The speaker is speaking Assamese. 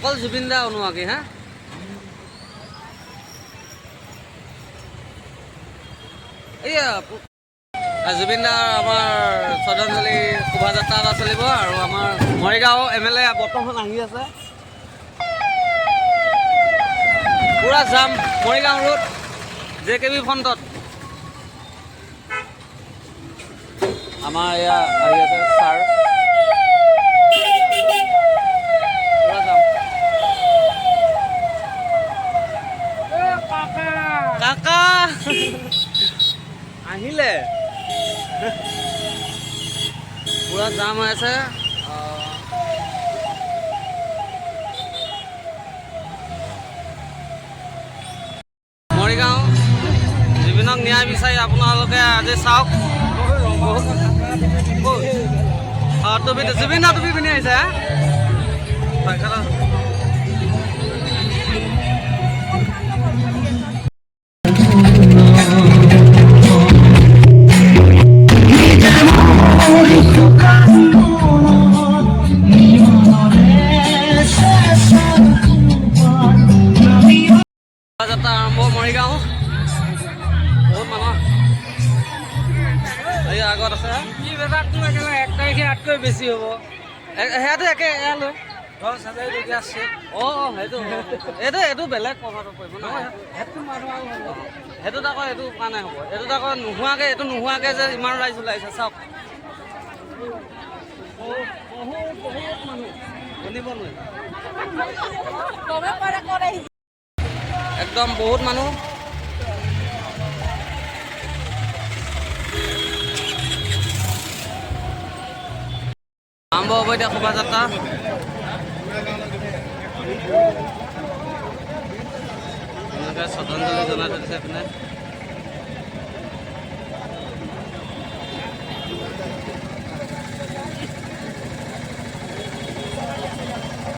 অকল জুবিন দা অনুৰাগী। হা, এইয়া জুবিন দাৰ আমাৰ শ্ৰদ্ধাঞ্জলি শোভাযাত্ৰা এটা চলিব আৰু আমাৰ মৰিগাঁও এম এল এ বৰ্তমান আহি আছে। পুৰা জাম Morigaon road J K B ফ্ৰণ্টত। আমাৰ এয়া আহি আছে ছাৰ। পুৰা জাম। কাকা আহিলে। পুৰা জাম হৈ আছে। মৰিগাঁও জুবিনক ন্যায় বিচাৰি আপোনালোকে আজি চাওক। অঁ, টুপি, জুবিন দা টুপি পিন্ধি আহিছে। হা, তেখেতৰ শোভাযাত্ৰা আৰম্ভ। মৰিগাঁও বহুত মানুহ এই আগত আছে। কি বেপাৰটো একেবাৰে 1 তাৰিখে ইয়াতকৈ বেছি হ'ব। সেয়াটো একে, এয়া লৈ 10 হাজাৰ টকীয়া আছে। অঁ, সেইটো এইটো বেলেগ প্ৰভাৱত পৰিব ন। সেইটো মানুহ আৰু হ'ব। সেইটোত আকৌ এইটো কাৰণে হ'ব। এইটোত আকৌ নোহোৱাকে, এইটো নোহোৱাকে যে ইমান ৰাইজ ওলাইছে চাওক। বহুত বহুত বহুত মানুহ, গণিব নোৱাৰি। একদম বহুত মানুহ। আৰম্ভ হ'ব এতিয়া শোভাযাত্ৰা। এনেকৈ শ্ৰদ্ধাঞ্জলি জনাই থৈ দিছে এইপিনে।